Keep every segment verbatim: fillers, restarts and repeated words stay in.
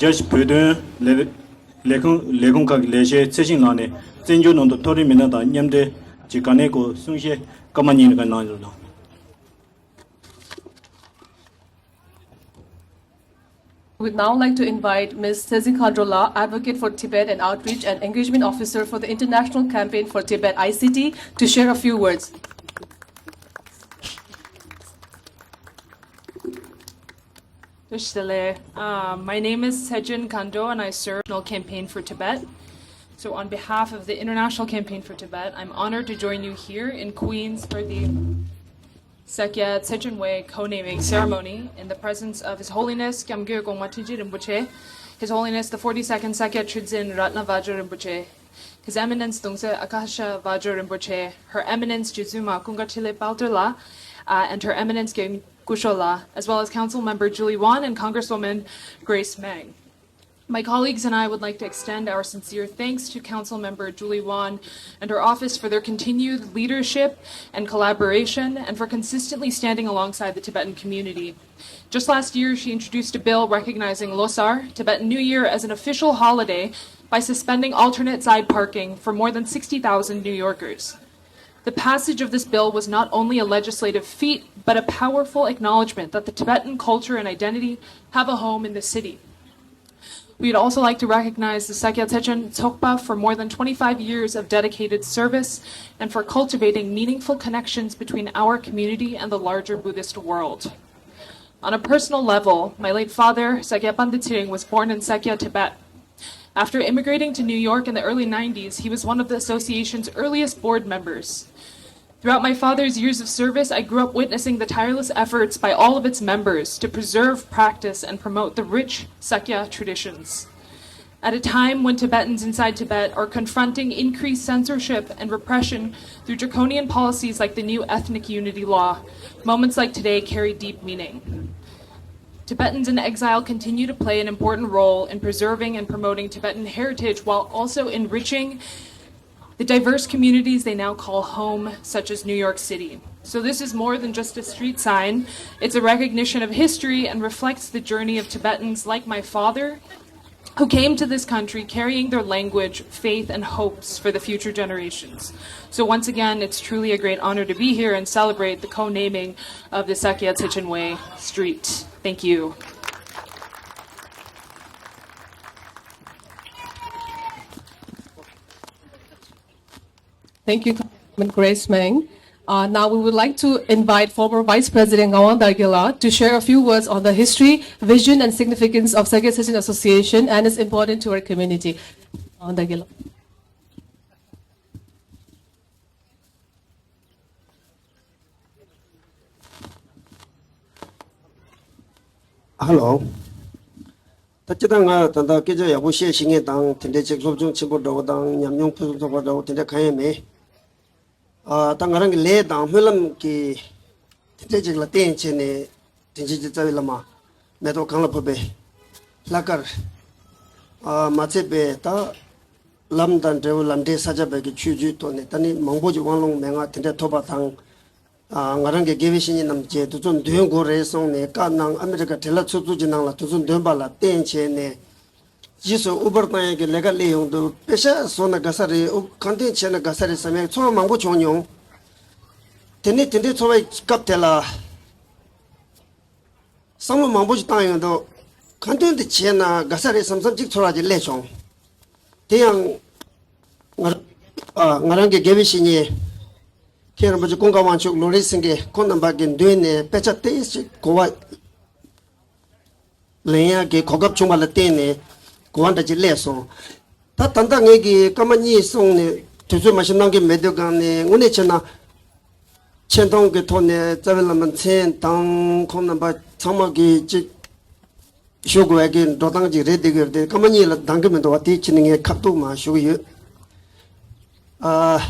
རྒྱལ་སྤྱིའི་བོད་དོན་ལས་ལས་ཁུངས་ལས་ཁུངས་ཁག་གི་ལས་བྱེད་ཚེ་ཆེན་ལགས་ནས་བཙན་བྱོལ་ནང་དུ་མཐོ་རིམ་མི་སྣ་དང་མཉམ་འབྲེལ་གྱི་གལ་གནད་སྐོར་གསུང་བཤད་སྐར་མ་གཉིས་ལ་གནང་ཡོད་ལགས། We'd now like to invite Miz Sezi Khandro La, Advocate for Tibet and Outreach and Engagement Officer for the International Campaign for Tibet, I C T, to share a few words. Tushitale. Uh, my name is Sejin Khandro and I serve National Campaign for Tibet. So on behalf of the International Campaign for Tibet, I'm honored to join you here in Queens for the Sakya Tsechen Way co-naming ceremony in the presence of His Holiness Gyamgyo Gongma Trinchen Rinpoche, His Holiness the forty-second Sakya Trizin Ratna Vajra Rinpoche, His Eminence Dongse Akasha Vajra Rinpoche, Her Eminence Jizuma Kunga Tile Palter La, uh, and Her Eminence Gyamgyo Kusho La, as well as Council Member Julie Wan and Congresswoman Grace Meng. My colleagues and I would like to extend our sincere thanks to Council Member Julie Wan and her office for their continued leadership and collaboration and for consistently standing alongside the Tibetan community. Just last year, she introduced a bill recognizing Losar, Tibetan New Year, as an official holiday by suspending alternate side parking for more than sixty thousand New Yorkers. The passage of this bill was not only a legislative feat, but a powerful acknowledgement that the Tibetan culture and identity have a home in the city. We'd also like to recognize the Sakya Tsechen Tsokpa for more than twenty-five years of dedicated service and for cultivating meaningful connections between our community and the larger Buddhist world. On a personal level, my late father, Sakya Panda Tsering, was born in Sakya, Tibet. After immigrating to New York in the early nineties, he was one of the association's earliest board members. Throughout my father's years of service, I grew up witnessing the tireless efforts by all of its members to preserve, practice, and promote the rich Sakya traditions. At a time when Tibetans inside Tibet are confronting increased censorship and repression through draconian policies like the new ethnic unity law, moments like today carry deep meaning. Tibetans in exile continue to play an important role in preserving and promoting Tibetan heritage while also enriching the diverse communities they now call home, such as New York City. So, this is more than just a street sign. It's a recognition of history and reflects the journey of Tibetans like my father, who came to this country carrying their language, faith, and hopes for the future generations. So, once again, it's truly a great honor to be here and celebrate the co naming of the Sakya Tsechen Way Street. Thank you. Thank you, Congresswoman Grace Meng. Uh, now we would like to invite former Vice President Ngawang Dargye La to share a few words on the history, vision, and significance of Sakya Tsechen Association and its importance to our community. Ngawang Dargye La. Hello. ད་སྤྱིར་བཏང་ང་ད་ལྟ་སྐད་ཆ་ཡག་པོ་བཤད་ཤེས་མཁན་དང་དེ་འདྲའི་ཅིག་སློབ་སྦྱོང་ཆེན་པོ་འདྲ་བོ་དང་ཉམས་མྱོང་ཕུན་སུམ་ཚོགས་པ་འདྲ་བོ་དེ་འདྲ་གང་ཡང་མེད། ཨ་ད་ང་རང་གི་ལས་དང་སྨོན་ལམ་གྱི་དེ་འདྲའི་ཅིག་ལ་བརྟེན་བྱས་ནས་དྲིན་ཆེན་གྱི་རྩ་བའི་བླ་མ་མེ་ཏོག་གང་ལ་ཕོབ་པའི་ལྷ་དཀར་ཨ་མ་ཚད་པའི་ད་ལམ་དང་འབྲས་བུ་ལམ་འབྲས་ས་སྐྱ་པའི་གི་ཆོས་བརྒྱུད་ཐོག་ནས་ད་ནི་མང་པོ་ཅིག་དབང་ལུང་མན་ངག་དེ་འདྲ་ཐོབ་པ་དང་། ང་རང་གི་དགེ་བའི་བཤེས་གཉེན་རྣམས་ཀྱིས་དུས་ཚོད་འདོན་དགོས་རེད་གསུངས་ནས་བཀའ་གནང་། ཨ་མི་རི་ཀ་བྲེལ་བ་འཚུབ་འཚུབ་ཀྱི་ནང་ལ་དུས་ཚོད་འདོན་པ་ལ་བརྟེན་བྱས་ནས་རྗེས་སུ་དབུ་འབར་བཏང་ཡས་ཀྱི་ལས་ཀ་སླེབས་ཡོང་དུས་པེ་ཤ་བཟོ་ན་དགའ་ས་རེད། དབུ་ཁ་འདོན་བྱས་ན་དགའ་ས་རེད་བསམ་ཡས་ཚོར་བ་མང་པོ་བྱུང་མྱོང་། དེ་ནས་དེ་འདྲའི་ཚོར་བའི་སྐབས་དེ་ལ་བསམ་བློ་མང་པོ་ཞིག་བཏང་ཡོང་དུས་ཁ་འདོན་དེ་བྱས་ན་དགའ་ས་རེད་བསམ་བསམ་གཅིག་ཚོར་བ་ཅིག་སླེབས་བྱུང་། དེ་ཡང་ང་རང་ང་རང་གི་དགེ་བའི་བཤེས་གཉེན། མཁན་རིན་པོ་ཆེ་ཀུན་དགའ་དབང་ཕྱུག་ལུང་རིགས་སེང་གེ་ཁོང་རྣམ་པ་གི་མདུན་ནས་དཔེ་ཆ་ཏོག་ཙམ་གོ་བ་ལེན་ཡག་གི་གོ་སྐབས་བྱུང་བ་ལ་བརྟེན་ནས་གོ་བ་འདྲ་ཅིག་སླེབས་སོང་། ད་ད་ལྟ་ངེད་ཀྱིས་སྐར་མ་གཉིས་གསུངས་ནས་དུས་ཚོད་མ་ཤི་གནང་གི་མེད་དུས་སྒང་ནས་དངོས་གནས་བྱས་ན་ཆེ་མཐོང་གི་ཐོག་ནས་རྩ་བའི་བླ་མ་མཚན་དང་ཁོང་རྣམ་པ་ཚང་མ་གི་ཅིག་ཞུ་དགོས་ཡ་གི་འགྲོ་སྟངས་ཅིག་རེད་བསྡད་ཀྱི་ཡོད་རེད་དེ་སྐར་མ་གཉིས་ལ་འདང་གི་མི་འདུག་བ། དེའི་ཕྱིར་ནས་ངས་ཁ་ཐུག་མར་ཞུ་གི་ཡོད། ཨ།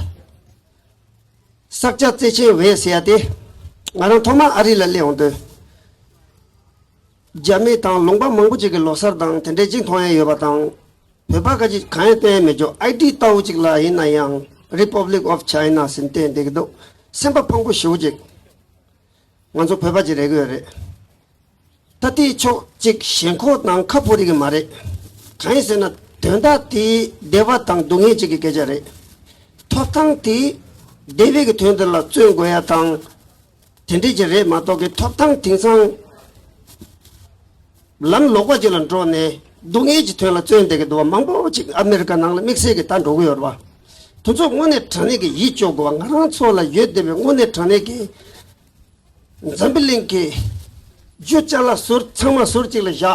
ས་སྐྱ་རྩེ་ཆེན་འོད་ཟེར་ཡ་དེ་ང་རང་ཐོག་མར་ཨ་རི་ལ་སླེབས་འོང་དུས་རྒྱ་མི་དང་ལུང་པ་མང་པོ་ཅིག་གི་ལོ་གསར་དང་དེ་འདྲའི་ཅིག་མཐོང་ཡ་ཡོད་པ་དང་། བོད་པ་ཁ་ཅིག་གང་ཡང་བསྟན་ཡ་མེད་ཅོག་ཨའི་ཌི་ལྟ་བུ་ཅིག་ལ་ཡིན་ན་ཡང་Republic of China ཟེར་བསྟན་བསྡད་ཀྱི་འདུག་སེམས་པ་ཕངས་པོ་ཞེ་པོ་ཅིག་ང་ཚོ་བོད་པ་ཅིག་རེད་ཀྱི་ཡོད་རེད། ད་ལྟའི་ཕྱོགས་གཅིག་ཞེན་ཁོག་དང་ཁ་ཕོ་རིགས་མ་རེད། གང་ཡིན་ཟེར་ན་དོན་དག་དེ་བདེ་བ་དང་སྡུག་བསྔལ་གཅིག་གི་སྐད་ཆ་རེད། ཐོབ་ཐང་དེ་བདེ་བའི་གི་དོན་དེ་ལ་བརྩོན་དགོས་ཡ་དང་། དེ་འདྲས་ཀྱི་རེད་མ་གཏོགས་གི་ཐོབ་ཐང་དེང་སང་ལམ་ལོག་པ་ཅིག་ལ་འགྲོ་ནས་སྡུག་བསྔལ་གྱི་དོན་ལ་བརྩོན་བསྡད་ཀྱི་འདུག་བ། མང་པོ་ཅིག་ཨ་མེ་རི་ཀ་ནང་ལ་དམིགས་བསལ་གྱི་ད་འགྲོ་གི་ཡོད་རེད་བ། དེ་ཚོ་དངོས་གནས་དྲང་གནས་ཀྱི་ཡིད་སྐྱོ་དགོས་བ། ང་རང་ཚོ་ལ་ཡོད་བསྡད་པའི་དངོས་གནས་དྲང་གནས་ཀྱི་འཛམ་བུ་གླིང་གི་རྒྱུ་ཅ་ལག་ཟུར་ཚང་མ་ཟུར་གཅིག་ལ་བཞག་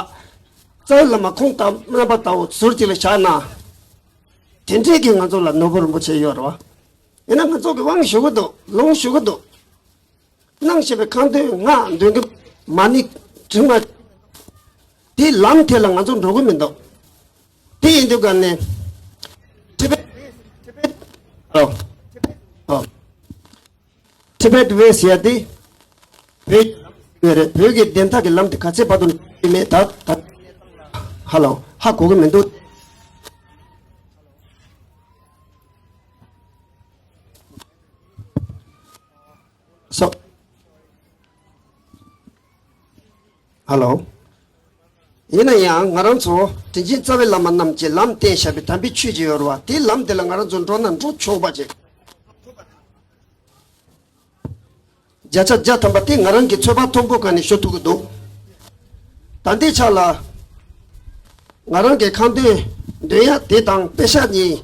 རྩ་བའི་བླ་མ་ཁོང་དང་རྣམ་པ་ལྟ་བུ་ཟུར་གཅིག་ལ་བཞག་ན། དེ་འདྲས་ཀྱི་ང་ཚོ་ལ་ནོར་བུ་རིན་པོ་ཆེ་ཡོད་རེད་བ། ཡིན་ན་ང་ཚོ་གི་དབང་ཞུ་གི་འདུག་ལུང་ཞུ་གི་འདུག་གནང་བཞིན་པའི་ཁ་འདོན་ང་འདོན་གི་མ་ཎི་དྲི་མ་དེ་ལམ་དེ་ལ་ང་ཚོ་འགྲོ་གི་མི་འདུག་དེ་ཡིན་དུས་ག་ནས་ཊི་བེཊ་ཊི་བེཊ་ཨོ་ཨོ་ཊི་བེཊ་ཝེ་ཟེར་ཡ་དེ་བོད་ཀྱི་ལམ་རེད། བོད་ཀྱི་བདེན་མཐའ་གི་ལམ་དེ་ག་ཚད་བར་དུ་འགྲོ་གི་མེད་ད་ད་ཧ་ལོ་ཧ་གོ་གི་མི་འདུག་སོ། ཧ་ལོ། ཡིན་ན་ཡང་ང་རང་ཚོ་དྲིན་ཅན་རྩ་བའི་བླ་མ་རྣམས་ཀྱིས་ལམ་བསྟན་བཞག་པའི་དམ་པའི་ཆོས་ཅིག་ཡོད་རེད་བ། དེའི་ལམ་དེ་ལ་ང་རང་ཚོ་འགྲོ་ན་འགྲོ་ཆོག་པ་ཅིག་བརྒྱ་ཆ་བརྒྱ་ཐམ་པ་དེ་ང་རང་གི་ཚོད་དཔག་མཐོན་པོ་ག་ནས་ཞུ་ཐུབ་ཀྱི་འདུག་ད་ལྟའི་ཆ་ལ་ང་རང་གི་ཁ་འདོན་འདོན་ཡ་དེ་དང་པེ་ཤག་གཉིས་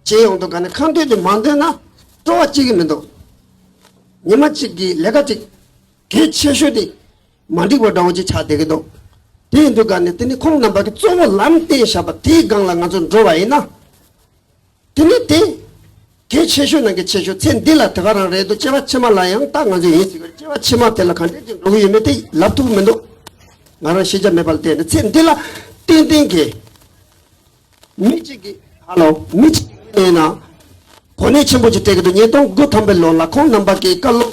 བྱེད་ཡོང་དུས་ག་ནས་ཁ་འདོན་དེ་མ་འདོན་ན་སྤྲོ་བ་སྐྱེ་གི་མི་འདུག་ཉི་མ་གཅིག་གི་ལས་ཀ་ཅིག་གལ་ཆེ་ཤོས་དེ་མ་འགྲིག་པ་འདྲ་བོ་ཅིག་ཆགས་བསྡད་ཀྱི་འདུག་དེ་ཡིན་དུས་ག་ནས་དེ་ནི་ཁོང་རྣམ་པ་གི་གཙོ་བོ་ལམ་བསྟན་བཞག་པ་དེའི་སྒང་ལ་ང་ཚོ་འགྲོ་བ་ཡིན་ན། དེ་ནི་དེ་གལ་ཆེ་ཤོས་ནང་གི་ཆེ་ཤོས། ཚེ་འདི་ལ་དེ་ག་རང་རེད་འདུག་སྐྱེ་བ་ཕྱི་མ་ལ་ཡང་ད་ང་ཚོ་ཡིན་ཟེར་གི་རེད། སྐྱེ་བ་ཕྱི་མ་དེ་ལ་ག་འདྲས་ཀྱི་འགྲོ་གི་ཡོད་མེད་དེ་ལབ་ཐུབ་ཀྱི་མི་འདུག་ང་རང་ཤེས་བྱ་མེད་པ་ལ་བལྟས་ནས་ཚེ་འདི་ལ་ཏན་ཏན་གྱི་མི་གཅིག་གིས་ཧ་ལོ་མི་གཅིག་གིས་ཡིན་ན་གོ་གནས་ཆེན་པོ་ཅིག་སྤྲད་ཀྱི་འདུག་ཉིས་སྟོང་དགུ་ཐམ་པའི་ལོ་ལ་ཁོང་རྣམ་པ་གིས་བཀའ་སློབ།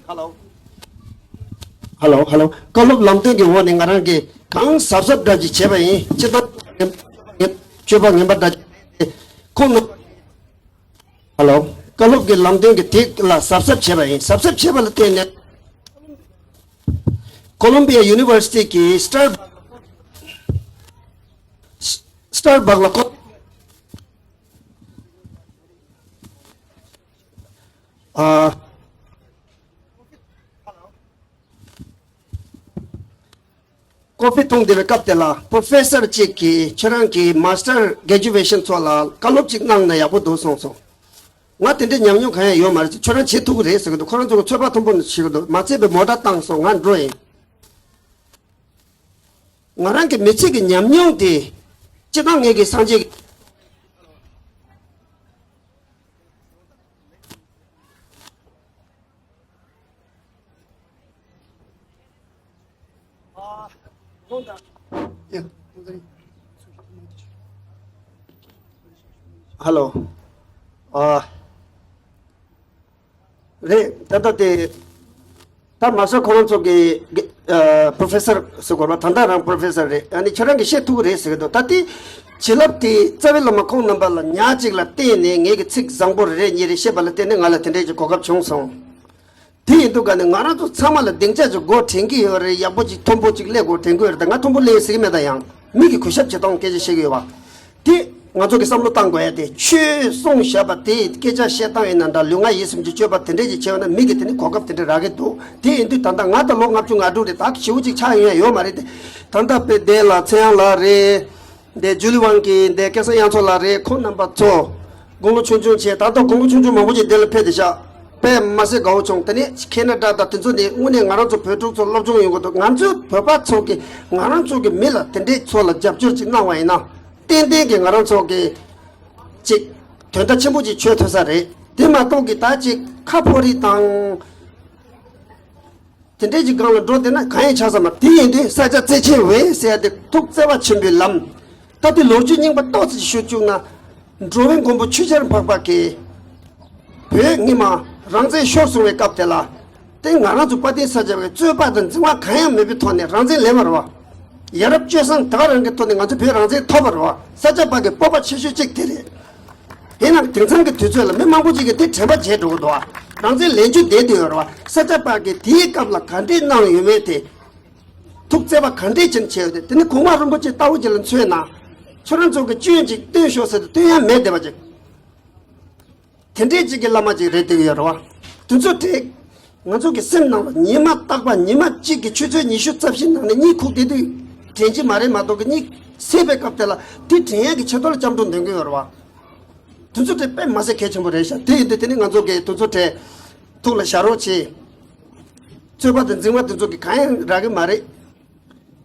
ཧ་ལོ། ཧ་ལོ་ཧ་ལོ། བཀའ་སློབ་ལམ་སྟོན་གྱི་འོག་ནས་ང་རང་གིས་གང་གཟབ་གཟབ་འདྲ་ཅིག་བྱས་པ་ཡིན། སྤྱིར་བཏང་སྤྱོད་པ་ངན་པ་འདྲ་ཅིག་ཁོང་རྣམ་པ། ཧ་ལོ། བཀའ་སློབ་ཀྱི་ལམ་སྟོན་གྱི་དེ་ལ་གཟབ་གཟབ་བྱས་པ་ཡིན། གཟབ་གཟབ་བྱས་པ་ལ་བརྟེན་ནས་ཀོ་ལོམ་བི་ཡ་ཡུ་ནི་ཝར་སི་ཊི་གི་སི་ཊར་སི་ཊར་སྦག་ལ་ཀོ། ཨ། ཀོ་ཕི་འཐུང་བསྡད་པའི་སྐབས་དེ་ལ་པོ་རོ་ཕེ་སར་གཅིག་གིས་ཁྱོད་རང་གི་མ་སི་ཊར་གྷེ་ཇུ་ཝེ་ཤན་ཚོགས་ལ་བཀའ་སློབ་ཅིག་གནང་ན་ཡག་པོ་འདུག་གསུངས་སོང་། ང་དེ་འདྲའི་ཉམས་མྱོང་གང་ཡང་ཡོད་མ་རེད། ཁྱོད་རང་བྱེད་ཐུབ་ཀྱི་རེད་ཟེར་གྱི་འདུག་ཁོ་རང་ཚོ་གི་ཚོད་དཔག་མཐོན་པོ་ནས་བྱེད་ཀྱི་འདུག་མ་ཚད་པའི་མོ་ཊ་བཏང་སོང་། ང་འགྲོ་ཡིན། ང་རང་གི་མི་ཚེ་གི་ཉམས་མྱོང་དེ་སྤྱིར་བཏང་ངེད་ཀྱི་སངས་རྒྱས་ཀྱི། ཧ་ལོ། ཨ། རེད། ད་ལྟ་དེ་ད་མ་ས་ཁོ་རང་ཚོ་གི་ཨ་པོ་རོ་ཕེ་སར་ཟེར་དགོས་པ། ད་ལྟ་རང་པོ་རོ་ཕེ་སར་རེད། ཨ་ནི་ཁྱོད་རང་གིས་བཤད་ཐུབ་ཀྱི་རེད་ཟེར་གྱི་འདུག་ད་དེ་བྱིན་རླབས་དེ་རྩ་བའི་བླ་མ་ཁོང་རྣམ་པ་ལ་ཉག་གཅིག་ལ་བརྟེན་ནས་ངེད་ཀྱི་ཚིག་བཟང་པོ་རེ་རེ་གཉིས་རེ་བཤད་པ་ལ་བརྟེན་ནས་ང་ལ་དེ་འདྲས་ཀྱི་གོ་སྐབས་བྱུང་སོང་། དེ་ཡིན་དུས་ག་ནས་ང་རང་ཚོ་ཚང་མ་ལ་སྡིངས་ཆ་ཅིག་དགོས་དྲན་གྱི་ཡོད་རེད། ཡག་པོ་ཅིག་མཐོན་པོ་ཅིག་སླེབས་དགོས་དྲན་གྱི་ཡོད་རེད། ད་ང་མཐོན་པོ་སླེབས་ཟེར་གྱི་མེད། ད་ཡང་མི་གི་གུས་ཞབས་བྱེད་སྟངས་སྐད་ཆ་བཤད་ཀྱི་ཡོད་པ། དེ་ང་ཚོ་གི་བསམ་བློ་བཏང་དགོས་ཡ་དེ། ཆོས་གསུངས་བཞག་པ་དེ་སྐད་ཆ་བཤད་སྟངས་ཡིན་ན་འདྲ། ལུས་ངག་ཡིད་གསུམ་གྱི་སྤྱོད་པ་དེ་འདྲས་ཅིག་བྱས་པ་ན་མི་གི་དེ་ནི་གོ་སྐབས་དེ་འདྲས་རག་གི་འདུག་དེ་ཡིན་དུས་ད་ལྟ་ང་ད་ལོ་ལྔ་བཅུ་ང་དྲུག་རེད། ད་ཞེ་པོ་ཅིག་ཆགས་ཡོང་ཡ་ཡོད་མ་རེད་དེ། ད་ལྟ་དཔེ་འདས་ལ་ཚེ་དབྱངས་ལགས་རེད། འདི་ཇུ་ལི་ཝང་གི་འདི་སྐལ་བཟང་དབྱངས་མཚོ་ལགས་རེད། ཁོང་རྣམ་པ་ཚོ་དགུང་ལོ་ཆུང་ཆུང་བྱས། ད་ལྟ་དགུང་ལོ་ཆུང་ཆུང་མང་པོ་ཅིག་འདི་ལ་ཕེབས་བསྡད་ཤག་དཔེ་མ་སྲིད་དགའ་བོ་བྱུང་། དེ་ནས་ཁེ་ན་ཌ་དང་དེ་ཚོ་ནས་དངོས་གནས་ང་རང་ཚོ་བོད་ཕྲུག་ཚོ་སློབ་སྦྱོང་ཡོང་གི་འདུག་ང་ཚོའི་བོད་པ་ཚོ་གི་ང་རང་ཚོ་གི་མི་ལ་དེ་འདྲའི་ཚོ་ལ་རྒྱབ་སྐྱོར་ཅིག་གནང་བ་ཡིན་ན་ཏན་ཏན་གྱི་ང་རང་ཚོ་གི་ཅིག་དོན་དག་ཆེན་པོ་ཅིག་ཆོད་ཐུབ་ས་རེད། དེ་མ་གཏོགས་གི་ད་ཅིག་ཁ་ཕོ་རི་དང་། དེ་འདྲའི་ཅིག་སྒང་ལ་འགྲོ་བསྡད་ན་གང་ཡང་ཆགས་ས་མ། དེ་ཡིན་དུས་ས་སྐྱ་རྩེ་ཆེན་འོད་ཟེར་ཡ་དེ་ཐུགས་བརྩེ་བ་ཆེན་པོའི་ལམ། ད་དེ་ལོ་རྒྱུས་རྙིང་པ་ཏོག་ཙམ་ཞུ་བཅུག་ན། འགྲོ་བའི་མགོན་པོ་ཆོས་རྒྱལ་འཕགས་པ་གིས་བོད་སྔོན་མ་རང་བཙན་ཤོར་སོང་བའི་སྐབས་དེ་ལ། དེ་ང་རང་ཚོ་དཔལ་ལྡན་ས་སྐྱ་པའི་རྩོད་པ་དང་འཛིང་བ་གང་ཡང་མེད་པའི་ཐོག་ནས་རང་བཙན་ལེན་པ་རེད་བ། ཡ་རབས་སྤྱོད་བཟང་དེ་ག་རང་གི་ཐོག་ནས་ང་ཚོ་བོད་རང་བཙན་ཐོབ་པ་རེད་བ། ས་སྐྱ་པ་གི་སྤོབས་པ་ཆེ་ཤོས་གཅིག་དེ་རེད། ཡིན་ནའང་དེང་སང་གི་དུས་ཚོད་ལ་མི་མང་པོ་ཅིག་གིས་དེ་དྲན་པ་བརྗེད་འགྲོ་གི་འདུག་ཨ། རང་བཙན་ལེན་རྒྱུ་བསྡད་དུ་ཡོད་རེད་བ། ས་སྐྱ་པ་གིས་དེའི་སྐབས་ལ་ག་འདྲས་གནང་ཡོད་མེད་དེ། ཐུགས་བརྩེ་བ་ག་འདྲས་ཅན་བྱས་ཡོད་དེ། དེ་ནི་གོང་མ་རིན་པོ་ཆེ་ལྟ་བུ་ཅིག་ལ་མཚོན་ན། ཁྱོད་རང་ཚོ་གི་སྐྱོན་ཅིག་སྟོན་ཤོག་ཟེར་ཏེ་སྟོན་ཡ་མེད་བསྡད་པ་ཅིག་དེ་འདྲས་ཅིག་གི་བླ་མ་ཅིག་རེད་བསྡད་ཡོད་རེད་བ། དེ་ཚོ་དེ། ང་ཚོ་གི་སེམས་ནང་ལ་ཉི་མ་རྟག་པ་ཉི་མ་གཅིག་གི་ཆུ་ཚོད་ཉི་ཤུ་རྩ་བཞི་ནང་ནས་གཉིད་ཁུག་བསྡད་དུས་དྲན་གྱི་མ་རེད་མ་གཏོགས་གི་གཉིད་སད་པའི་སྐབས་དེ་ལ་དེ་དྲན་ཡ་གི་ཆེད་དུ་ལ་སྐྱབས་འགྲོ་འདོན་གི་ཡོད་རེད་བ། དེ་ཚོ་དེ་དཔེ་མ་སྲིད་གལ་ཆེན་པོ་རེད་ཤག་དེ་ཡིན་དུས་དེ་ནི་ང་ཚོ་གི་དེ་ཚོ་དེ་ཐུགས་ལ་བཞག་རོགས་བྱེད། རྩོད་པ་དང་འཛིང་བ་དེ་ཚོ་གི་གང་ཡང་རག་གི་མ་རེད།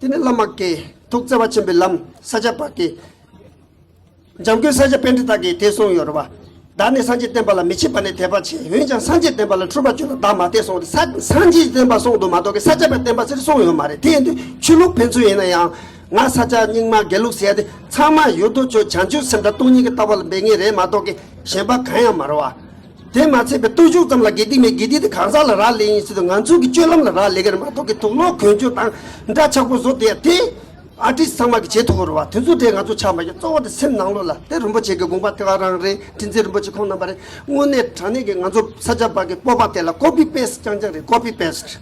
དེ་ནི་བླ་མ་གི་ཐུགས་བརྩེ་བ་ཆེན་པོའི་ལམ་ས་སྐྱ་པ་གི་འཇམ་མགོན་ས་སྐྱ་པཎྜི་ཏ་གིས་དེ་གསུངས་ཡོད་རེད་བ། བདག་ནི་སངས་རྒྱས་བསྟན་པ་ལ་མི་ཕྱེད་པ་ནི་དད་པ་ཆེ། འོན་ཀྱང་སངས་རྒྱས་བསྟན་པ་ལ་འཁྲུལ་པ་བཅོས་ལ་བདག་མ་དད་གསུངས་ཏེ། ས་སངས་རྒྱས་བསྟན་པ་གསུངས་འདུག་མ་གཏོགས་གི་ས་སྐྱ་པའི་བསྟན་པ་ཟེར་གསུངས་ཡོད་མ་རེད། དེ་ཡིན་དུས་ཆོས་ལུགས་ཕན་ཚུན་ཡིན་ན་ཡང་ང་ས་སྐྱ་རྙིང་མ་དགེ་ལུགས་ཟེར་ཡ་དེ་ཚང་མ་ཡོད་དོ་ཅོག་བྱང་ཆུབ་སེམས་དང་སྟོང་ཉིད་ཀྱི་ལྟ་བ་ལ་འབད་ངེས་རེད་མ་གཏོགས་གི་གཞན་པ་གང་ཡང་མ་རེད་བ། དེ་མ་ཚད་པའི་སྟོབས་ཤུགས་ཙམ་ལ་དགེ་སྡིག་མེད། དགེ་སྡིག་དེ་གང་ཟག་ལ་རག་ལས་ཡིན་ཟེར་དུས་ང་ཚོ་གི་སྤྱོད་ལམ་ལ་རག་ལས་ཀྱི་རེད་མ་གཏོགས་གི་དུག་སློག་གོན་རྒྱུ་དང་འདྲ་ཆགས་པོ་བཟོ་དེ་དེ་ཨར་ཊིསི་ཚང་མ་གི་བྱེད་ཐུབ་ཀྱི་རེད་བ། དེ་ཚོ་དེ་ང་ཚོ་ཆགས་མ་ཡོད། གཙོ་བོ་དེ་སེམས་ནང་ལོགས་ལ་དེ་རིན་པོ་ཆེ་གི་དགོངས་པ་དེ་ག་རང་རེད། ཁྲི་འཛིན་རིན་པོ་ཆེ་ཁོང་རྣམ་པ་རེད། དངོས་གནས་དྲང་གནས་ཀྱི་ང་ཚོ་ས་སྐྱ་པ་གི་སྤོབས་པ་དེ་ལ་ཀོ་པི་པེ་སི་ཊི་རྐྱང་རྐྱང་རེད། ཀོ་པི་པེ་སི་ཊི།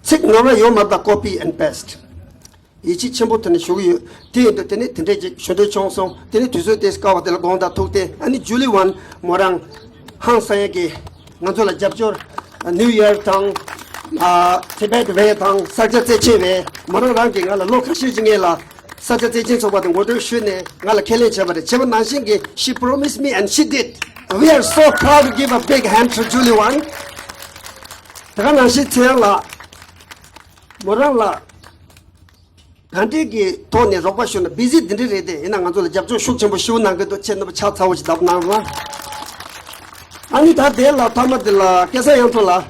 ཚིག་ནོར་བ་ཡོད་མ་རེད། ད་ཀོ་པི་ཨེན་པེ་སི་ཊི། ཡིད་ཆེས་ཆེན་པོ་དེ་ནས་ཞུ་གི་ཡོད། དེ་ཡིན་དུས་དེ་ནས་དེ་འདྲས་ཅིག་ཞུ་འདོད་བྱུང་སོང་། དེ་ནས་དུས་ཚོད་དེ་སྐབས་དེ་ལ་དགོངས་དག་ཐུགས་བདེ། ཨ་ནི་ཇུ་ལི་ཝན་མོ་རང་ཧང་སང་ཡས་ཀྱི་ང་ཚོ་ལ་རྒྱབ་སྐྱོར། ནིའུ་ཡར་དང་། ཨ། ཊི་བེཊ་ཝེ་དང་ས་སྐྱ་བརྩེ་ཆེན་ཝེ་མོ་རང་རང་གིས་ང་ལ་ལོ་ཁ་ཤས་ཅིག་སྔོན་ལ་ས་སྐྱ་བརྩེ་ཆེན་ཚོགས་པ་དེ་ངོ་སྤྲོད་ཞུས་ནས་ང་ལ་ཁས་ལེན་བྱས་པ་རེད། བྱས་པ་ནང་བཞིན་གྱི་she promised me and she did. We are so proud to give a big hand to Julie Wan. དེ་ག་ནང་བཞིན་ཚེ་དབྱངས་ལགས། མོ་རང་ལ་ག་འདྲས་ཀྱི་ཐོག་ནས་རོགས་པ་ཞུ་ན། བི་ཟི་འདི་འདྲས་རེད་དེ། ཡིན་ན་ང་ཚོ་ལ་རྒྱབ་སྐྱོར་ཤུགས་ཆེན་པོ་ཞུ་གནང་གི་འདུག་ཁྱེད་རྣམ་པ་ཕྱག་ཚ་བོ་ཞིག་བརྡབ་གནང་རོགས། ཨ་ནི་ད་དེ་ལ་མཐའ་མ་དེ་ལ་སྐལ་བཟང་དབྱངས་མཚོ་ལགས།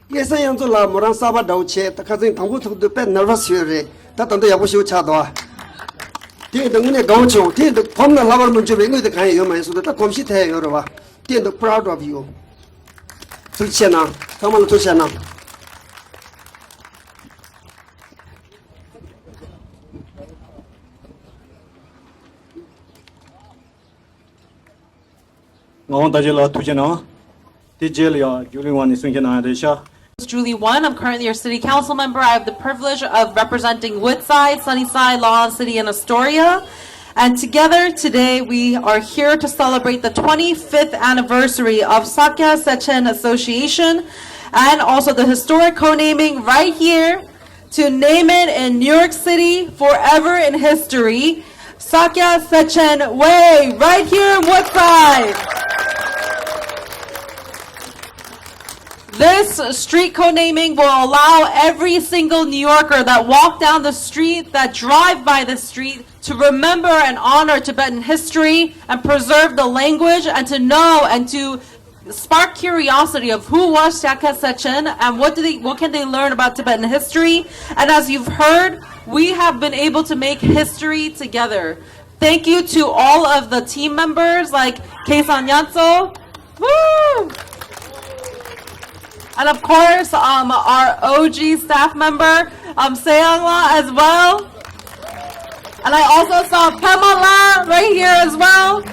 སྐལ་བཟང་དབྱངས་མཚོ་ལགས་མོ་རང་གསར་པ་འདྲ་བོ་བྱས། ད་ཁ་སང་དང་པོ་ཐུག་དུས་དཔེ་ནར་ཝས་ཡོད་རེད། ད་ད་ལྟ་ཡག་པོ་ཞིག་ཆགས་འདུག་ཨ། དེ་ཡིན་དུས་དངོས་གནས་དགའ་བོ་བྱུང་། དེ་ཡིན་དུས་གོམ་ན་ལྷ་བར་མི་འཇུག་པའི་དངུལ་དེ་གང་ཡང་ཡོད་མ་ཡིན་སོང་དུས། ད་གོམས་གཤིས་དེ་ཡོད་རེད་བ། དེ་ཡིན་དུས་proud of you. ཐུགས་རྗེ་ཆེ་གནང་། ཚང་མ་ལ་ཐུགས་རྗེ་ཆེ་གནང་། ངག་དབང་དར་རྒྱས་ལགས་ཐུགས་རྗེ་གནང་། དེ་རྗེས་ལ་ཡང་ཇུ་ལི་ཝན་ནས་གསུང་བཤད་གནང་ཡ་རེད་ཤག Julie Wan. I'm currently your city council member. I have the privilege of representing Woodside, Sunnyside, Long Island City, and Astoria. And together today, we are here to celebrate the twenty-fifth anniversary of Sakya Sechen Association and also the historic co-naming right here to name it in New York City, forever in history, Sakya Sechen Way, right here in Woodside. This street co-naming will allow every single New Yorker that walk down the street, that drive by the street, to remember and honor Tibetan history and preserve the language and to know and to spark curiosity of who was Sakya Sechen and what do they, what can they learn about Tibetan history. And as you've heard, we have been able to make history together. Thank you to all of the team members like Keisan Nyatso. Woo! And of course, um, our O G staff member, um, Seangla as well. And I also saw Pamela right here as well.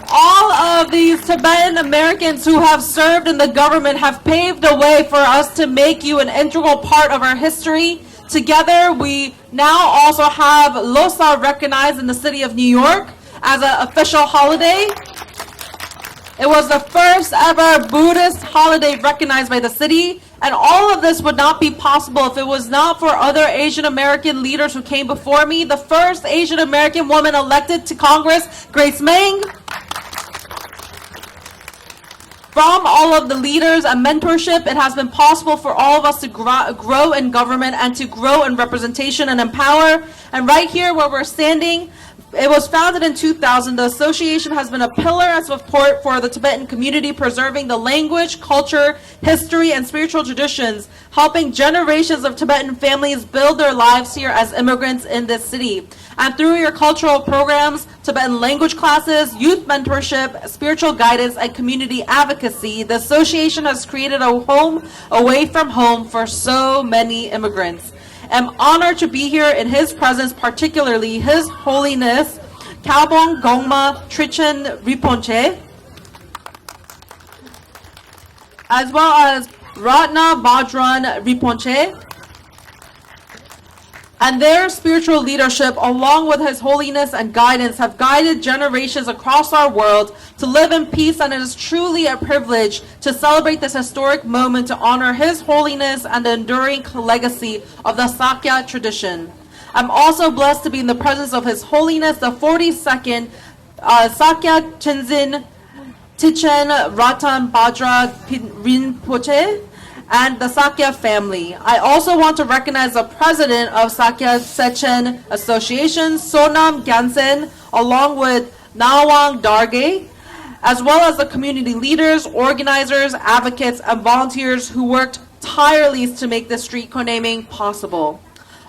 All of these Tibetan Americans who have served in the government have paved the way for us to make you an integral part of our history. Together, we now also have Losar recognized in the city of New York as an official holiday. It was the first ever Buddhist holiday recognized by the city, and all of this would not be possible if it was not for other Asian American leaders who came before me. The first Asian American woman elected to Congress, Grace Meng. From all of the leaders and mentorship, it has been possible for all of us to gro- grow in government and to grow in representation and empower. And right here where we're standing, it was founded in two thousand. The association has been a pillar of support for the Tibetan community, preserving the language, culture, history, and spiritual traditions, helping generations of Tibetan families build their lives here as immigrants in this city. And through your cultural programs, Tibetan language classes, youth mentorship, spiritual guidance, and community advocacy, the association has created a home away from home for so many immigrants. I'm honored to be here in his presence, particularly His Holiness Kyaubong Gongma Trijang Rinpoche. as well as Ratna Bhadran Rinpoche. And their spiritual leadership, along with His Holiness and guidance, have guided generations across our world to live in peace, and it is truly a privilege to celebrate this historic moment to honor His Holiness and the enduring legacy of the Sakya tradition. I'm also blessed to be in the presence of His Holiness the forty-second uh, Sakya Tenzin Tichen Ratan Bhadra Rinpoche and the Sakya family. I also want to recognize the president of Sakya Tsechen Association, Sonam Gyaltsen, along with Nawang Dargay, as well as the community leaders, organizers, advocates, and volunteers who worked tirelessly to make this street co-naming possible.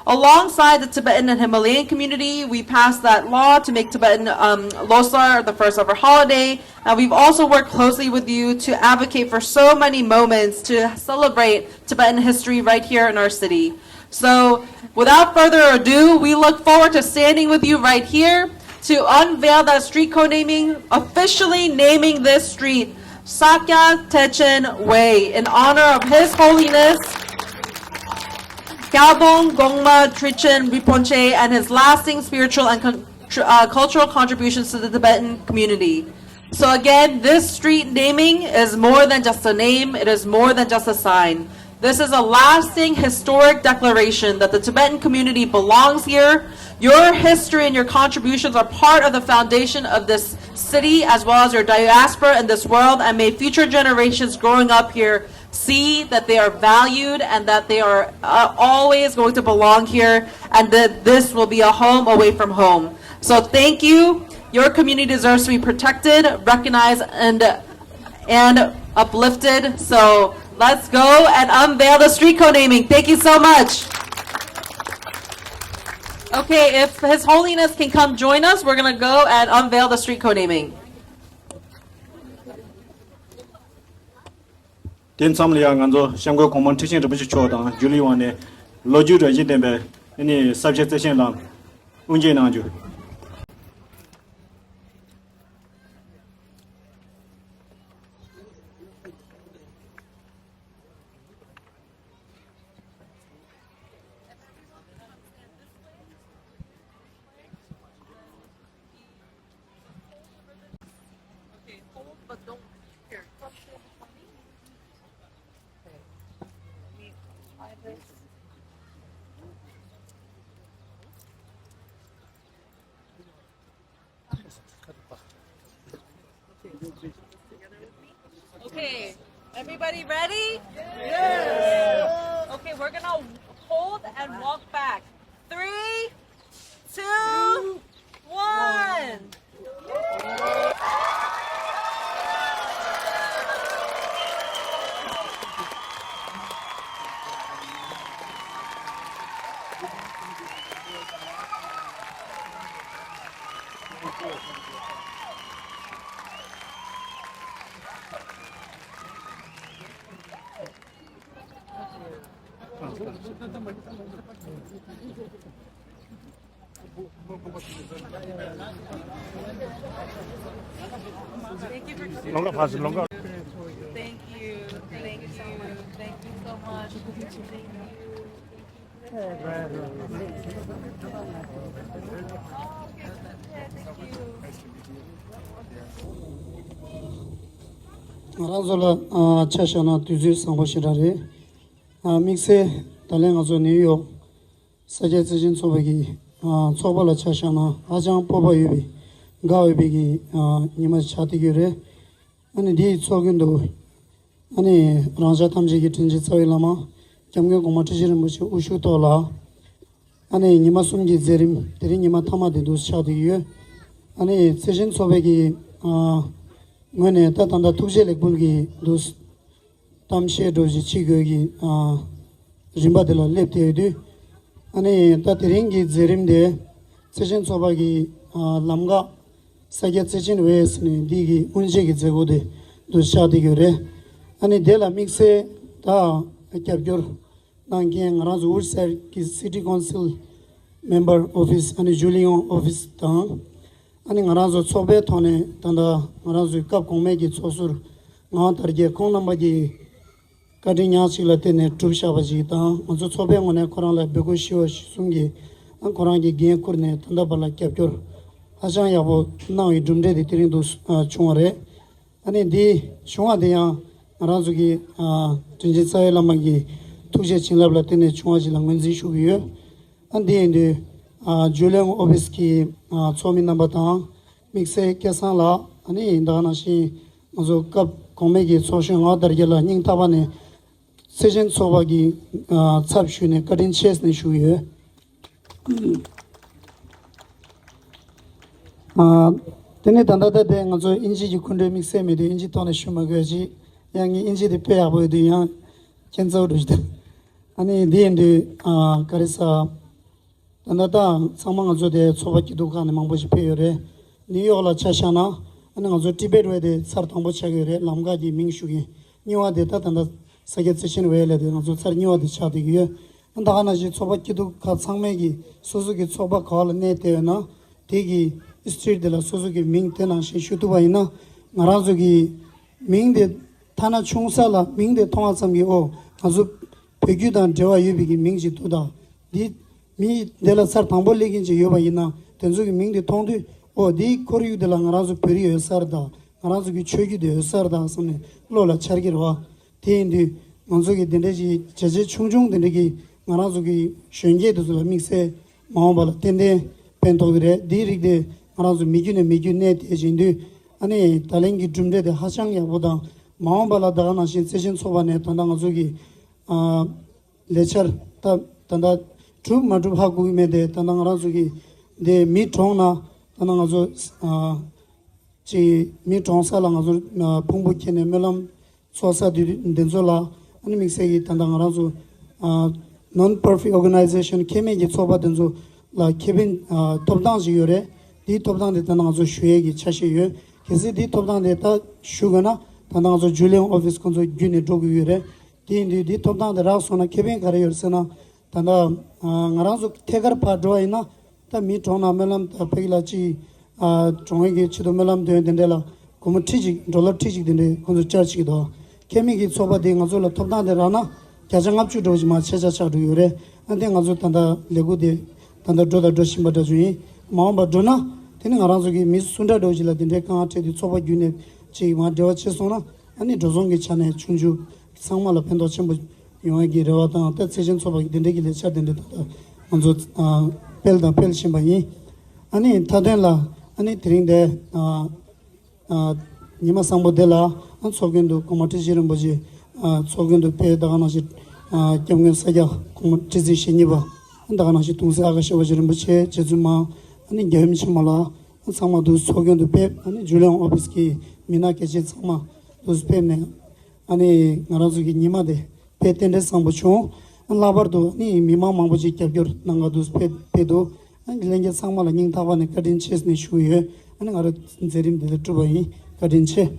Alongside the Tibetan and Himalayan community, we passed that law to make Tibetan um, Losar the first ever holiday, and we've also worked closely with you to advocate for so many moments to celebrate Tibetan history right here in our city. So, without further ado, we look forward to standing with you right here to unveil that street code naming, officially naming this street Sakya Techen Way in honor of His Holiness Gyalbong Gongma Trijang Rinpoche and his lasting spiritual and con- tr- uh, cultural contributions to the Tibetan community. So again, this street naming is more than just a name, it is more than just a sign. This is a lasting historic declaration that the Tibetan community belongs here. Your history and your contributions are part of the foundation of this city as well as your diaspora in this world, and may future generations growing up here see that they are valued and that they are uh, always going to belong here, and that this will be a home away from home. So thank you. Your community deserves to be protected, recognized, and and uplifted. So let's go and unveil the street code naming. Thank you so much. Okay, if His Holiness can come join us, we're going to go and unveil the street code naming. དེ་མཚམས་ལ་ཡང་ང་ཚོ་སྐྱབས་མགོན་གོང་མ་ཁྲི་ཆེན་རིན་པོ་ཆེ་མཆོག་དང་ཇུ་ལི་ཝང་ནས་ལོ་རྒྱུས་རང་བཞིན་ལྡན་པའི་ཨ་ནི་ས་སྐྱ་རྩེ་ཆེན་ལ་དབུ་འབྱེད་གནང་རྒྱུ། Okay, hold, but don't, here, come sit in front of me. Okay. Let me try this. Okay. Together with me. Okay. Everybody ready? Yes. Okay, we're gonna hold and walk back. Three, two, one. Thank you. Thank you. Thank you so much. Thank you. ང་རང་ཚོ་ལ་ཨ་ཆ་བཞག་ན་དུས་ཚོད་བཟང་པོ་ཞེ་དྲག་རེད། ཨ་དམིགས་བསལ་ད་ལན་ང་ཚོ་ནིའུ་ཡོག་ས་སྐྱ་རྩེ་ཆེན་ཚོགས་པ་གི་ཨ་ཚོགས་པ་ལ་ཆ་བཞག་ན་ཧ་ཅང་སྤོབས་པ་ཡོད་པའི་དགའ་འོས་པའི་གི་ཨ་ཉི་མ་ཆགས་བསྡད་ཡོད་རེད། ཨ་ནི་འདིའི་ཚོགས་ཀུན་ཏུ་ཨ་ནི་རང་ཅག་ཐམས་ཅད་ཀྱི་དྲིན་ཅན་རྩ་བའི་བླ་མ་སྐྱབས་མགོན་གོང་མ་ཁྲི་ཆེན་རིན་པོ་ཆེ་དབུ་བཞུགས་ཐོག་ལ་ཨ་ནི་ཉི་མ་གསུམ་གྱི་མཛད་རིམ་དེ་རིང་ཉི་མ་མཐའ་མ་དེ་འདུག་ཆགས་བསྡད་ཡོད། ཨ་ནི་རྩེ་ཆེན་ཚོགས་པའི་གི་ཨ་ངོས་ནས་ད་ད་ལྟ་ཐུགས་རྗེ་ལེགས་འབུལ་གྱི་འདུག་གཏམ་བཤད་འདྲ་ཞིག་བྱེད་དགོས་ཀྱི་ཨ་རིམ་པ་དེ་ལ་སླེབས་བསྡད་ཡོད་དུས། ཨ་ནི་ད་དེ་རིང་གི་མཛད་རིམ་དེ་རྩེ་ཆེན་ཚོགས་པ་གི་ཨ་ལམ་ཁ་ས་སྐྱ་རྩེ་ཆེན་ཝེ་ཟེར་ནས་འདི་གི་དབུ་འབྱེད་ཀྱི་མཛད་སྒོ་དེ་འདུག་ཆགས་བསྡད་ཡོད་རེད། ཨ་ནི་དེ་ལ་དམིགས་བསལ་ད་རྒྱབ་སྐྱོར་གནང་མཁན་ང་རང་ཚོ་ཝུཌ་སའིཌ་གི་སི་ཊི་ཀའུན་སིལ་མེམ་བར་ཨོ་ཕིས་ཨ་ནི་ཇུ་ལི་ཡོང་ཨོ་ཕིས་དང་། ཨ་ནི་ང་རང་ཚོ་ཚོགས་པའི་ཐོག་ནས་ད་ལྟ་ང་རང་ཚོའི་སྐབས་གོང་མའི་གི་ཚོགས་ཟུར་ངག་དབང་དར་རྒྱས་ཁོང་རྣམ་པ་གི་ བཀའ་དྲིན་ཉག་གཅིག་ལ་བརྟེན་ནས་གྲུབ་བཞག་པ་ཞིག་དང་། ང་ཚོ་ཚོགས་པའི་ངོས་ནས་ཁོ་རང་ལ་འབོད་སྐུལ་ཞུ་བ་ཞིག་གསུང་གིས། ཁོ་རང་གིས་འགན་འཁུར་ནས་ད་ལྟ་བར་ལ་རྒྱབ་སྐྱོར་ཧ་ཅང་ཡག་པོ་གནང་བའི་གྲུབ་འབྲས་དེ་དེ་རིང་དུ་བྱུང་བ་རེད། ཨ་ནི་འདི་བྱུང་བ་དེ་ཡང་ང་རང་ཚོ་གི་དྲིན་ཅན་རྩ་བའི་བླ་མ་གི་ཐུགས་རྗེ་བྱིན་རླབས་ལ་བརྟེན་ནས་བྱུང་བ་ཞིག་ལ་ངོས་འཛིན་ཞུ་གི་ཡོད། ཨ་འདི་ཡིན་དུས་ཇུ་ལིང་ཨོ་ཕི་སི་གི་ཚོགས་མི་རྣམ་པ་དང་། དམིགས་བསལ་སྐལ་བཟང་ལགས། ཨ་ནི་ད་ག་ནང་བཞིན་ང་ཚོ་སྐབས་གོང་མའི་གི་ཚོགས་གཞོན་ངག་དར་རྒྱས་ལགས་སྙིང་ཐག་པ་ནས་སེ་ཆེན་ཚོགས་པ་གི་ཚབ་ཞུས་ནས་བཀའ་དྲིན་ཆེ་ཟེར་ནས་ཞུ་གི་ཡོད། དེ་ནས་ད་ལྟ་ད་ལྟ་ང་ཚོ་ཨིན་ཇི་གི་སྐུ་མགྲོན་དམིགས་བསལ་མེད་དུས་ཨིན་ཇི་ཐོག་ནས་ཞུ་མ་དགོས་ཅིག་ཡང་ངའི་ཨིན་ཇི་དེ་དཔེ་ཡག་པོ་ཡོད་དུས་ཡང་ཁྱད་མཚར་འགྲོ་ཞིག་ཨ་ནི་འདི་ཡིན་དུས་ག་རེ་ཟ། ད་ལྟ་ད་ཚང་མ་ང་ཚོ་དེ་ཚོགས་པ་སྐྱིད་སྡུག་ཁག་ནས་མང་པོ་ཞིག་ཕེབས་ཡོད་རེད། ནིའུ་ཡོག་ལ་ཆ་བཞག་ན། ཨ་ནི་ང་ཚོ་ཊི་བེཊ་ཝེ་དེ་ཚར་དང་པོ་ཆགས་ཡོད་རེད། ལམ་ཁ་གི་མིང་ཞུ་གི། གཉིས་པ་དེ་ད་ད་ལྟ་ས་སྐྱ་བརྩེ་ཆེན་ཝེ་ལ་དེ་ང་ཚོ་ཚར་གཉིས་པ་དེ་ཆགས་བསྡད་ཀྱི་ཡོད། ཨ་ད་ག་ནང་བཞིན་ཚོགས་པ་སྐྱིད་སྡུག་ཁག་ཚང་མས་ཀྱི་སོ་སོ་གི་ཚོགས་པ་ག་བ་ལ་གནས་བསྡད་ཡོད་ན། དེ་གི་སི་ཊི་རིཊ་དེ་ལ་སོ་སོ་གི་མིང་དེ་ནང་བཞིན་ཞུ་ཐུབ་པ་ཡིན་ན། ང་རང་ཚོ་གི་མིང་དེ་ཐ་ན་ཆུང་ས་ལ་མིང་དེ་མཐོང་བ་ཙམ་གྱིས་ཨོ་ང་ཚོ་བོད་བརྒྱུད་དང་འབྲེལ་བ་ཡོད་པའི་གི་མིང་ཅིག་འདུག་ད། འདི་མི་དེ་ལ་ཚར་དང་པོ་སླེབས་མཁན་ཅིག་ཡོད་པ་ཡིན་ན། དེ་ཚོ་གི་མིང་དེ་མཐོང་དུས་ཨོ་འདིའི་ཁོར་ཡུག་དེ་ལ་ང་རང་ཚོ་བོད་རིགས་ཡོད་ས་རེད་ད། ང་རང་ཚོ་གི་ཆོས་བརྒྱུད་དེ་ཡོད་ས་རེད་ད་བསམ་ནས་བློ་ལ་འཆར་གྱི་རེད་བ། དེ་ཡིན་དུས་ང་ཚོ་གི་དེ་འདྲ་ཞིག་བྱས་རྗེས་ཆུང་ཆུང་དེ་འདྲ་གི་ང་རང་ཚོ་གི་གཞོན་སྐྱེས་དེ་ཚོ་ལ་དམིགས་བསལ་མ་འོངས་པ་ལ་ཏན་ཏན་ཕན་ཐོགས་ཀྱི་རེད། འདིའི་རིགས་དེ་ང་རང་ཚོ་མི་རྒྱུད་ནས་མི་རྒྱུད་གནས་བསྡད་བཞིན་དུས། ཨ་ནི་ད་ལན་གྱི་གྲུབ་འབྲས་དེ་ཧ་ཅང་ཡག་པོ་དང་། མ་འོངས་པ་ལ་ད་ག་ནང་བཞིན་བརྩེ་ཆེན་ཚོགས་པ་ནས་ད་ལྟ་ང་ཚོ་གི་ཨ་ལས་འཆར་ད་ད་ལྟ་གྲུབ་མ་གྲུབ་ཧ་གོ་གི་མེད་དེ། ད་ལྟ་ང་རང་ཚོ་གི་འདི་མི་གྲོངས་ན་ད་ལྟ་ང་ཚོ་ཨ་ཅིག་མི་གྲོངས་ས་ལ་ང་ཚོ་ཨ་ཕུང་པོ་འཁྱེར་ནས་སྨོན་ལམ་ཚོགས་ས་དེ་འདི་ཚོ་ལ། ཨ་ནི་དམིགས་བསལ་གྱིས་ད་ལྟ་ང་རང་ཚོ་ཨ་non-profit organization ཁེ་མེད་ཀྱི་ཚོགས་པ་དེ་ཚོ་ལ་ཁེ་ཕན་ཨ་ཐོབ་ཐང་ཞིག་ཡོད་རེད། དེའི་ཐོབ་ཐང་དེ་ད་ལྟ་ང་ཚོ་ཞུ་ཡས་ཀྱི་ཆ་ཤས་ཡོད། གལ་སྲིད་དེའི་ཐོབ་ཐང་དེ་ད་ཞུ་དགོས་ན་ད་ལྟ་ང་ཚོ་ཇུ་ལིང་ཨོ་ཕི་སི་ཁོང་ཚོ་བརྒྱུད་ནས་འགྲོ་དགོས་ཀྱི་ཡོད་རེད། དེ་ཡིན་དུས་དེའི་ཐོབ་ཐང་དེ་རག་སོང་ན་ཁེ་ཕན་ག་རེ་ཡོད་ཟེར་ན། ད་ལྟ་ཨ་ང་རང་ཚོ་ཐད་ཀར་ཕར་འགྲོ་བ་ཡིན་ན། ད་མི་གྲོངས་ན་སྨོན་ལམ་དང་ཕ་གི་ལ་ཅིག་ཨ་གྲོངས་ཡས་ཀྱི་ཆེད་དུ་སྨོན་ལམ་འདོན་དེ་འདྲས་ལ་སྒོར་མོ་ཁྲི་གཅིག་ཌོ་ལར་ཁྲི་གཅིག་དེ་འདྲས་ཁོང་ཚོ་ཅར་ཇི་བྱེད་ཀྱི་འདུག་ཁེ་མེད་ཀྱི་ཚོགས་པ་དེ་ང་ཚོ་ལ་ཐོབ་ཐང་དེ་རག་ན་བརྒྱ་ཆ་ལྔ་བཅུ་འགྲོ་བཞིན་མ་ཆེ་ཆ་ཆགས་འགྲོ་ཡོད་རེད། ཨ་དེ་ང་ཚོ་ད་ལྟ་ལས་འགུལ་དེ་ད་ལྟ་འགྲོ་དང་འགྲོ་བཞིན་པ་འདྲ་ཅིག་ཡིན། མ་འོངས་པར་འགྲོ་ན་དེ་ནི་ང་རང་ཚོ་གི་མི་སུ་འདྲ་འགྲོ་བཞིན་ལ་དེ་འདྲའི་དཀའ་ངལ་འཕྲད་དུས་ཚོགས་པ་བརྒྱུད་ནས་ཅིག་མ་འབྲེལ་བ་བྱས་སོང་ན། ཨ་ནི་འགྲོ་སོང་གི་ཆ་ནས་ཆུང་ཆུང་ཚང་མ་ལ་ཕན་ཐོགས་ཆེན་པོ་ཡོང་ཡས་ཀྱི་རེ་བ་དང་། ད་བརྩེ་ཆེན་ཚོགས་པ་གི་དེ་འདྲའི་གི་ལས་འཆར་དེ་འདྲ་ད་ལྟ་ང་ཚོ་ཨ་སྤེལ་དང་སྤེལ་བཞིན་པ་ཡིན། ཨ་ནི་མཐའ་དོན་ལ་ཨ་ནི་དེ་རིང་འདི་ཨ་ཨ་ཉི་མ་བཟང་པོ་འདི་ལ་ཨ་ཚོགས་མགོན་དུ་གོང་མ་ཁྲི་ཆེན་རིན་པོ་ཆེ་ཨ་ཚོགས་མགོན་དུ་ཕེབས། ད་ག་ནང་བཞིན་ཨ་སྐྱབས་མགོན་ས་སྐྱ་གོང་མ་ཁྲི་འཛིན་ཞེ་གཉིས་པ། ད་ག་ནང་བཞིན་གདུང་སྲས་ཨ་ཀ་ཤ་བ་རྗེ་རིན་པོ་ཆེ། རྗེ་བཙུན་མ། ཨ་ནི་རྒྱལ་ཡུམ་ཆེན་མོ་ལགས། ཨ་ཚང་མ་འདུག་ཚོགས་མགོན་དུ་ཕེབས། ཨ་ནི་ཇུ་ལིང་ཨོ་ཕི་སི་གི་མི་སྣ་གལ་ཆེན་ཚང་མ་འདུག་ཕེབས་ནས། ཨ་ནི་ང་རང་ཚོ་གི་ཉི་མ་དེ་དཔེ་རྟེན་འབྲེལ་བཟང་པོ་བྱུང་། ཨ་ལྷག་པར་དུ་ཨ་ནི་མི་མང་མང་པོ་ཅིག་རྒྱབ་སྐྱོར་གནང་ག་འདུག་ཕེབས་ཕེབས་འདུག་ཨ་ནི་ལྷན་རྒྱས་ཚང་མ་ལ་སྙིང་ཐག་པ་ནས་བཀའ་དྲིན་ཆེ་ཟེར་ནས་ཞུ་གི་ཡོད། ཨ་ནི་ང་རང་མཛད་རིམ་འདི་ལ་གྲུབ་པ་ཡིན། བཀའ་དྲིན་ཆེ།